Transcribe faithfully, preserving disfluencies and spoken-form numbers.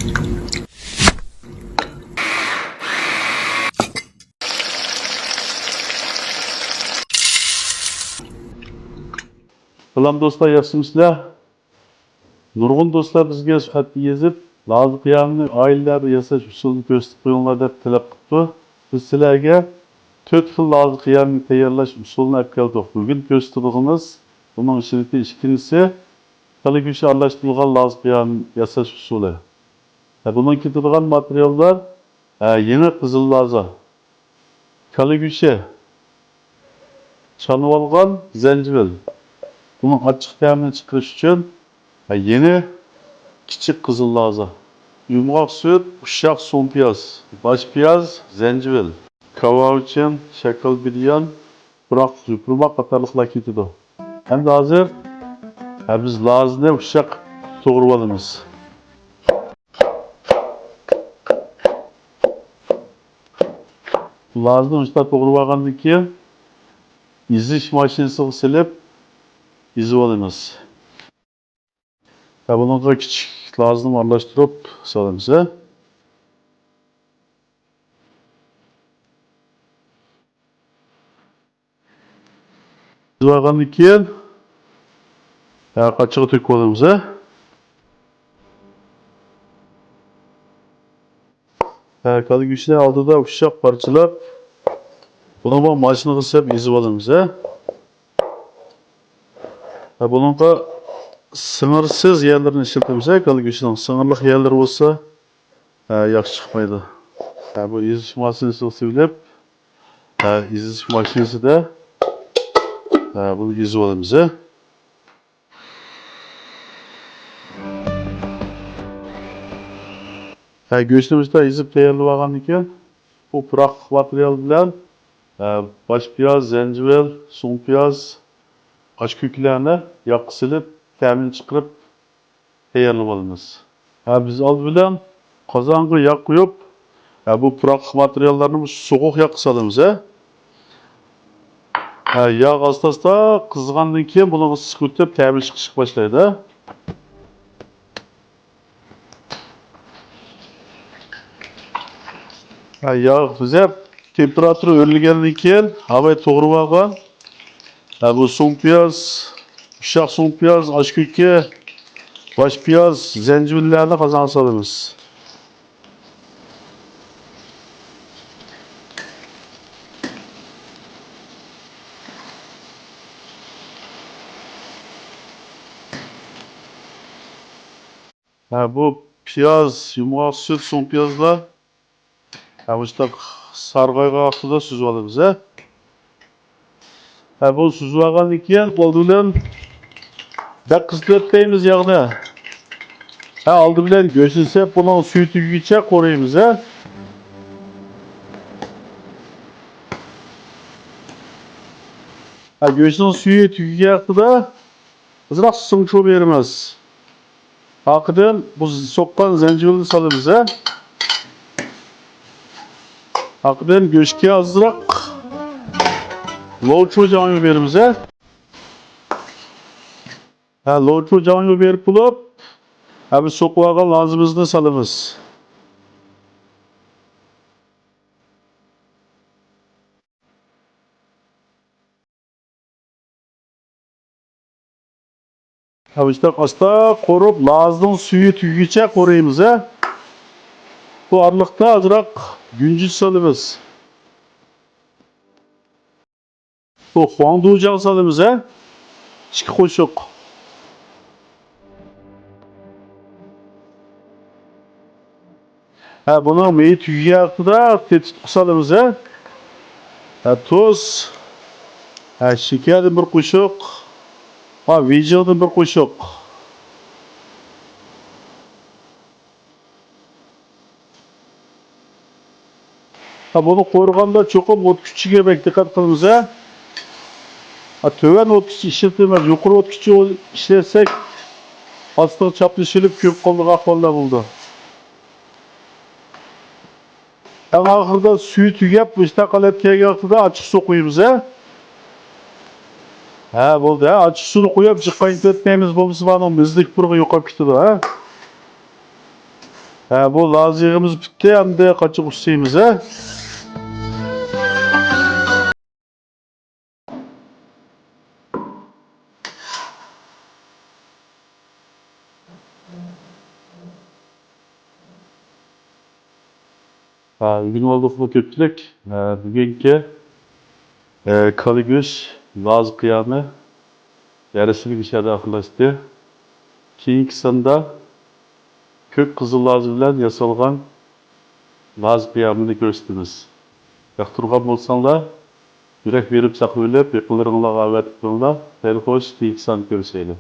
سالام دوستلار، ياخشىمۇسىلەر؟ نۇرغۇن دوستلار بىزگە خەت يېزىپ، لازا قىيامىنى ئائىلىلەردە ياساش ئۇسۇلىنى كۆرسىتىپ قويۇڭلار دەپ تەلەپ قىپتۇ. بىز سىلەرگە تۆت خىل لازا قىيامىنى تەييارلاش ئۇسۇلىنى ئەپ كەلدۇق. بۈگۈن كۆرسىتىدىغىنىمىز بۇنىڭ ئىچىدىكى ئىككىنچىسى، كالا گۆشى ئارىلاشتۇرۇلغان لازا قىيامى ياساش ئۇسۇلى. ھە، بۇنىڭ كېتىدىغان ماتېرىياللار، ھە، يېڭى قىزىل لازا، كالا گۆشى، چانىۋالغان زەنجىۋىل. بۇنىڭ ئاچچىق تەمىنى چىقىرىش ئۈچۈن، ھە، يېڭى كىچىك قىزىل لازا، يۇمغاق سۈت، ئۇششاق سۇڭپىياز، باش پىياز، زەنجىۋىل، كاۋاۋىچىن، شاكال بىدىيان، پۇراق، يوپۇرماق قاتارلىقلار كېتىدۇ. ئەمدى ھازىر، ھە، بىز لازىنى ئۇششاق توغرىۋالىمىز. لازىنى ئۇششاق توغرىۋالغاندىن كېيىن، ئېزىش ماشىنىسىغا سېلىپ ئېزىۋالىمىز. ھە، بۇنىڭغا كىچىك لازىنى ئارىلاشتۇرۇپ سالىمىز، ھە. ئېزىۋالغاندىن كېيىن، ھە، قاچىغا تۆكۈۋالىمىز، ھە. ھە، كالا گۆشىنى ئالدىدا ئۇششاق پارچىلاپ، بۇنىمۇ ماشىنىغا سېلىپ ئېزىۋالىمىز، ھە. ھە، بۇنىڭغا سىڭىرسىز يەرلىرىنى ئىشلىتىمىز، ھە، كالا گۆشىنىڭ سىڭىرلىق يەرلىرى بولسا، ھە، ياخشى چىقمايدۇ. ھە، بۇ ئېزىش ماشىنىسىغا سېلىپ، ھە، ئېزىش ماشىنىسىدا، ھە، بۇنى ئېزىۋالىمىز، ھە. ھە، گۆشنى مۇشۇنداق ئېزىپ تەييارلىۋالغاندىن كېيىن، بۇ پۇراقلىق ماتېرىيال بىلەن، ھە، باش پىياز، زەنجىۋىل، سۇڭ پىياز، ئاچكۆكلەرنى ياغقا سېلىپ، تەمىنى چىقىرىپ تەييارلىۋالىمىز. ھە، بىز ئالدى بىلەن قازانغا ياغ قۇيۇپ، ھە، بۇ پۇراقلىق ماتېرىياللارنى سوغۇق ياغقا سالىمىز، ھە. ھە، ياغ ئاستا-ئاستا قىزىغاندىن كېيىن بۇنىڭغا ئىسسىق ئۆتۈپ، تەمى چىقىشقا باشلايدۇ. ھە، ياغ بىزەپ تېمپېراتۇرا ئۆرلىگەندىن كېيىن، ھاۋاي توغرىۋالغان، ھە، بۇ سۇڭ پىياز، ئۇششاق سۇڭ پىياز، ئاچكۆكى، باش پىياز، زەنجىۋىللەرنى قازانغا سالىمىز. ھە، بۇ پىياز، يۇمغاق سۈت، سۇڭ پىيازلار، ھە، مۇشۇنداق سارغايغان ۋاقتىدا سۈزۈۋالىمىز، ھە. ھە، بۇنى سۈزۈۋالغاندىن كېيىن، ئالدى بىلەن بەك قىزىتىۋەتمەيمىز ياغنى. ھە، ئالدى بىلەن گۆشنى سېلىپ، بۇنىڭ سۈيى تۈگىگىچە قورۇيمىز، ھە. ھە، گۆشنىڭ سۈيى تۈگىگەن ۋاقتىدا ئازراق سىڭچۇ بېرىمىز. ئارقىدىن بۇ سوققان زەنجىۋىلنى سالىمىز، ھە. ئارقىدىن گۆشكە ئازراق لوچۇ جاڭيۇ بېرىمىز، ھە. ھە، لوچۇ جاڭيۇ بېرىپ بولۇپ، ھە، بىز سوقۇۋالغان لازىمىزنى سالىمىز. ھە، مۇشۇنداق ئاستا قورۇپ، لازىنىڭ سۈيى تۈگىگىچە قورۇيمىز، ھە. بۇ ئارىلىقتا ئازراق گۈنجۈت سالىمىز. بۇ خۇاڭدۇجاڭ سالىمىز، ھە. ئىككى قوشۇق. ھە، بۇنىڭ مېيى تۈگىگەن ۋاقتىدا تېتىتقۇ سالىمىز، ھە. ھە، تۇز. ھە، شېكەردىن بىر قوشۇق. ھە، ۋىجىڭدىن بىر قوشۇق. ھە، بۇنى قورۇغاندا چوقۇم ئوت كۈچىگە بەك دىققەت قىلىمىز، ھە. ھە، تۆۋەن ئوت كۈچى ئىشلىتىمىز، يۇقىرى ئوت كۈچى ئىشلەتسەك، ئاستىغا چاپلىشىلىپ كۆيۈپ قالىدىغان ئەھۋاللار بولىدۇ. ئەڭ ئاخىرىدا سۈيى تۈگەپ، مۇشۇنداق ھالەتكە كەلگەن ۋاقتىدا ئاچچىق سۇ قۇيىمىز، ھە؟ ھە، بولدى، ھە؟ ئاچچىق سۇنى قۇيۇپ، جىق قاينىتىۋەتمەيمىز، بولمىسا بۇنىڭ مىزدىك پۇرىقى يوقاپ كېتىدۇ، ھە؟ ھە، بۇ لازا يېغىمىز پۈتتى، ئەمدى قاچىغا ئۇسسىيمىز، ھە؟ ھە، ئۆگىنىۋالدۇقمۇ كۆپچىلىك؟ ھە، بۈگۈنكى، ھە، كالا گۆش لازا قىيامى دەرسىمىز مۇشۇ يەردە ئاخىرلاشتى. كېيىنكى ساندا كۆك قىزىل لازا بىلەن ياسالغان لازا قىيامىنى كۆرسىتىمىز. ياقتۇرغان بولساڭلار، يۈرەك بېرىپ ساقلىۋېلىپ، يېقىنلىرىڭلارغا ئەۋەتىپ بېرىڭلار. خەير خوش، كېيىنكى ساندا كۆرۈشەيلى.